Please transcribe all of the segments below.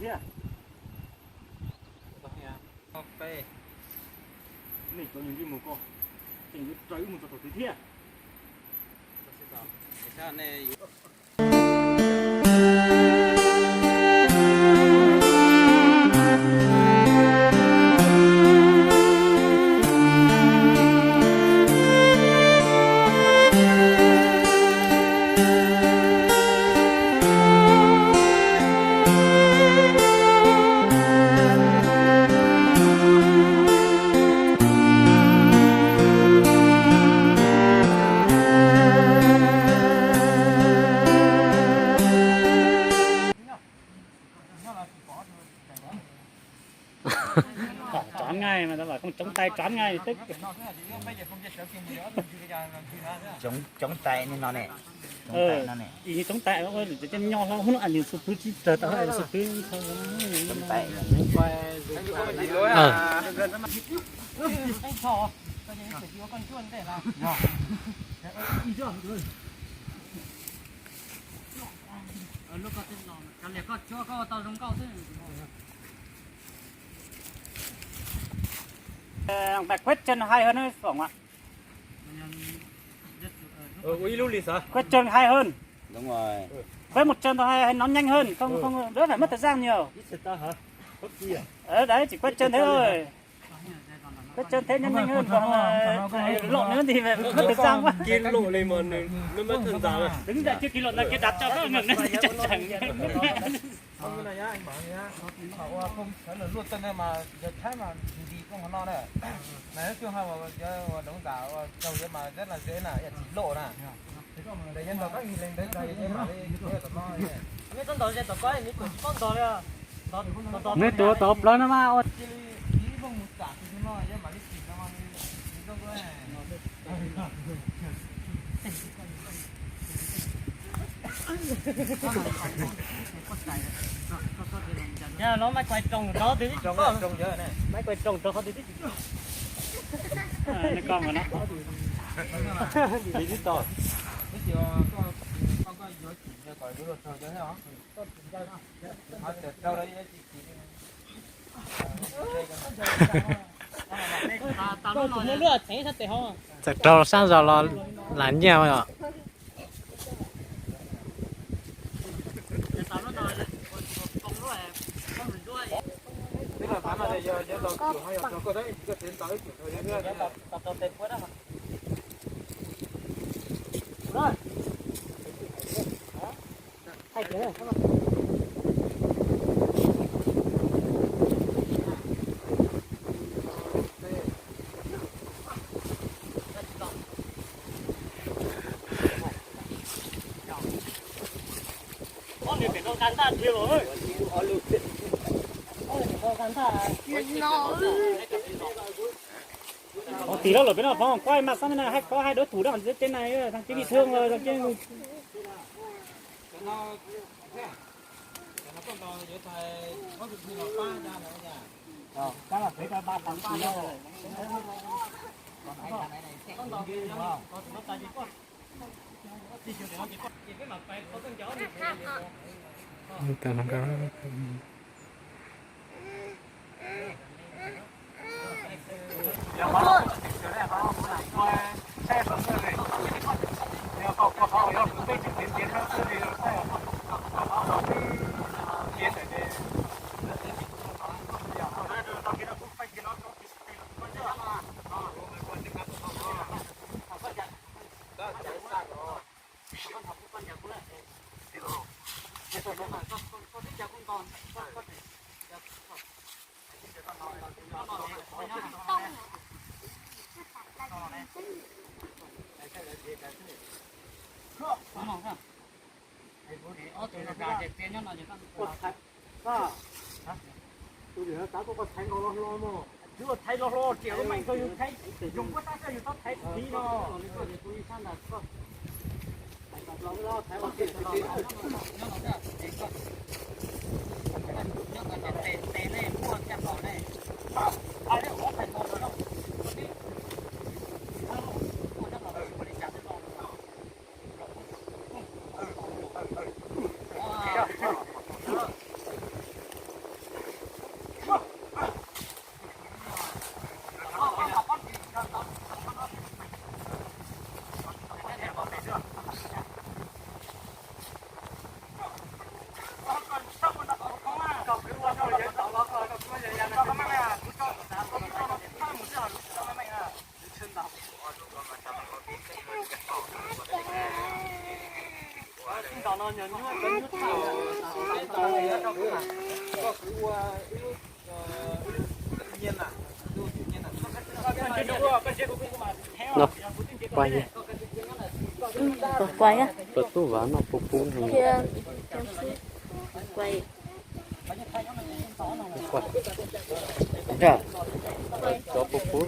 Nej cov niag ntsej muag ko, tseem yuav raws wb mus txog thaum twg thiab? Chọn ngay mà tao bảo không chống tay chọn ngay tức. Chống, chống tay nên nó nè. Chống tay nó nè. Ý chống tay nó hơi để cho nho nó hút ăn những số thứ chỉ trời tao hay số thứ không. Chống tay. Ờ. Bài quét chân hay hơn đấy, Phỏng ạ. Ờ, ui, lub lis xav. Quét chân hay hơn. Đúng rồi. Quét một chân thôi hay, hay nó nhanh hơn, không, không, đỡ phải mất thời gian nhiều. Ít xịt tao hả? Có kia. Ờ, đấy, chỉ quét chân thế thôi. Quét chân thế nó nhanh hơn, còn, ờ, lộn nữa thì phải mất thời gian quá. Kia lộn lên mà nó mất thời gian à. Đứng dậy chưa kịp lộn là kia đạp cho nó ngừng nó sẽ chẳng. Không, như này nhá, anh bảo này nhá. Họ, ua, không, phải là luộc chân đây mà giờ thái mà dù gì cũng còn no đấy. Này nói chung hai mà giờ đóng giả, ua, trồng giờ mà rất là dễ nè, giờ chỉ lộ nè. Để nhân vào các nghìn lên đấy rồi, em bảo đi, em bảo đi. Nếu con đỏ giờ tao coi, nếu con, con đỏ kìa. Đỏ, đỏ, đỏ, đỏ. Neb tuav tau plaub no mas ua. Ib vooj mus tsam tus no, yog mam li tsim no mas nws zoo dua. Yog no maj quaj roos rau qhov twg tib si. Maj quaj roos rau qhov twg tib si. Neb koj mas no. Li tib tau. Twb tias koj, koj yuav tsim kom yuav luag raug cov thiab os. Txawm raug sab zog los lam nyiaj os. Ov, tim lawv lawm peb no Phov, kuaj mas xab na, hais koj hais đối thủ đang ở trên này, thằng kia bị thương rồi, thằng kia. Tus niam xav tuaj koj thaiv nkaus los hlo mog. Twb ua thaiv los hlo, tiam lub meej koj yug thaiv, yug puab tab xwb yug txhob thaiv tiv no. No, quay, quay, tus tub Vam no puv puv heev. Quay. Quay. Cov puv puv.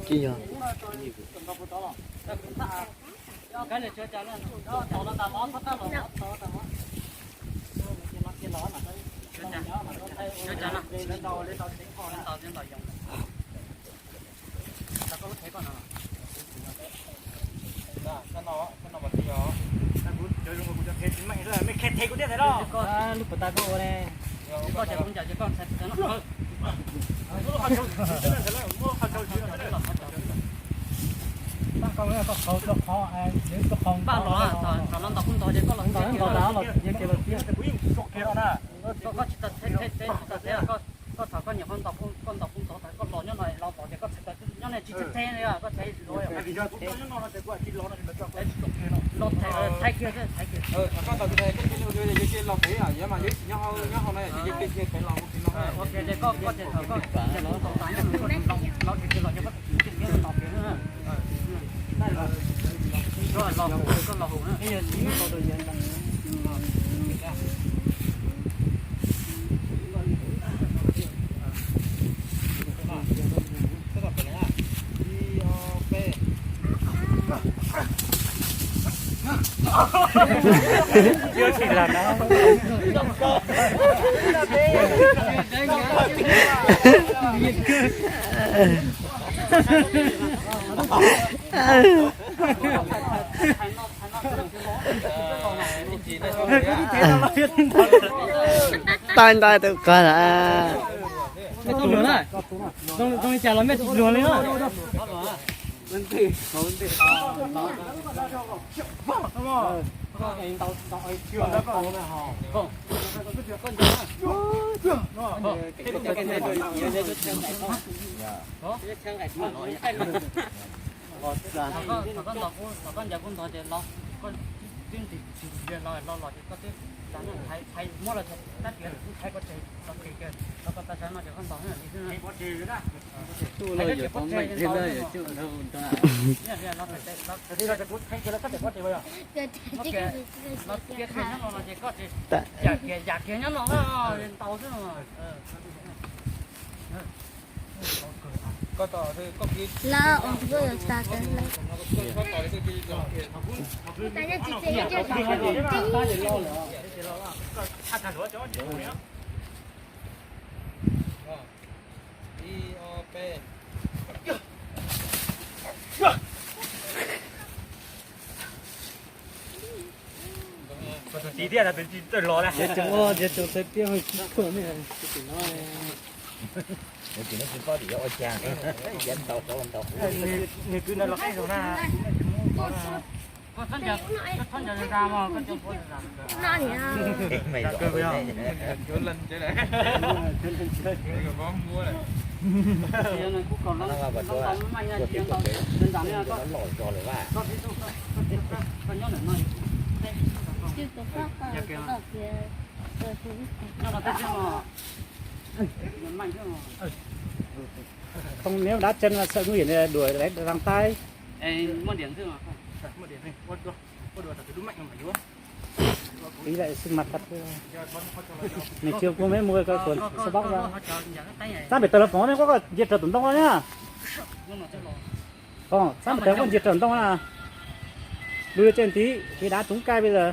Tsis yog. Lub puas tas koj ua ne? Npaj los, thaum no ntaus kuj ntog ces koj los txog los, koj tsis tau txhais txhais, koj txhais txhais, koj thaum koj nyuam qhuav ntaus kuj, koj ntaus kuj ntog thaum koj los nyob no los tod ces koj txhais tau nyob ne tsis txhais txhais li, koj txhais los. Los txhais, txhais kiag, txhais kiag. Ua kiag ces koj, koj thaum koj los txog nyob no koj los kiag los ces koj tsis kiag los kiag no. Koj los, koj los hauv na. Tau ntau tus koj lawm. Mej tsis luag na. Zoo li cas los mej tsis luag li na. Thaum koj ntaus kuj, thaum koj ncaws kuj ntog ces los, koj twb ntim los los ces koj twb muab los thaiv, tab sis kuv thaiv pov tseg los qis kawg, los koj tau sawv no ces koj ntaus li xwb na. Los kiag nyob no no ces koj tsis yam kiag, yam kiag nyob no ntaus xwb no. Tus txiv thiab tus txiv txawj los na. Ces tseem ua, ces tus txiv thiab tus txiv txawj los ne. Nws kwv no los qab zaug na. Koj txhob ncaws zam mog, koj coj puav zam. Kuv kom los, los, los, los, los, los, los, los, Không, nếu đá chân là sợ nguy hiểm thì đuổi đánh đằng tay. Ý lại xương mặt thật. Ngày xưa cô mới mua cái quần sơ bóc ra. Sab pem tawg los phom, koj ntsia raws tus ntoo no na. Sab pem tawg koj ntsia raws ntoo na. Lui trên tí, thì đá trúng cai bây giờ.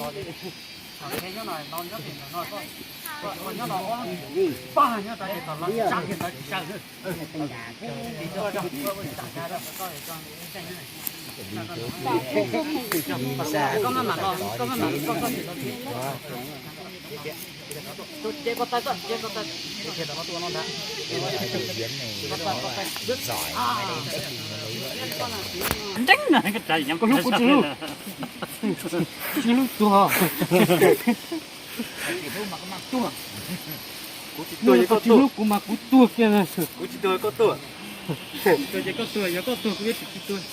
los li. Nyob no, nyob pem ntawm no, nyob no ob lub pag nyob tod ces tom los tsa kiag ntawd tsis saw. Koj maj mam los, koj maj mam los, koj koj tsis los li. Tus cev ko taw, koj cev ko taw. Ntseeb na, koj hlub kuv tsis hlub? Tsis hlub tuag. Kuv tsis tuag, koj tsis hlub kuv mas kuv tuag kiag na. Kuv tsis tuag, koj tuag. Tsis tuag ces koj tuag, yog koj tuag kuv yuav tsum tsis tuag.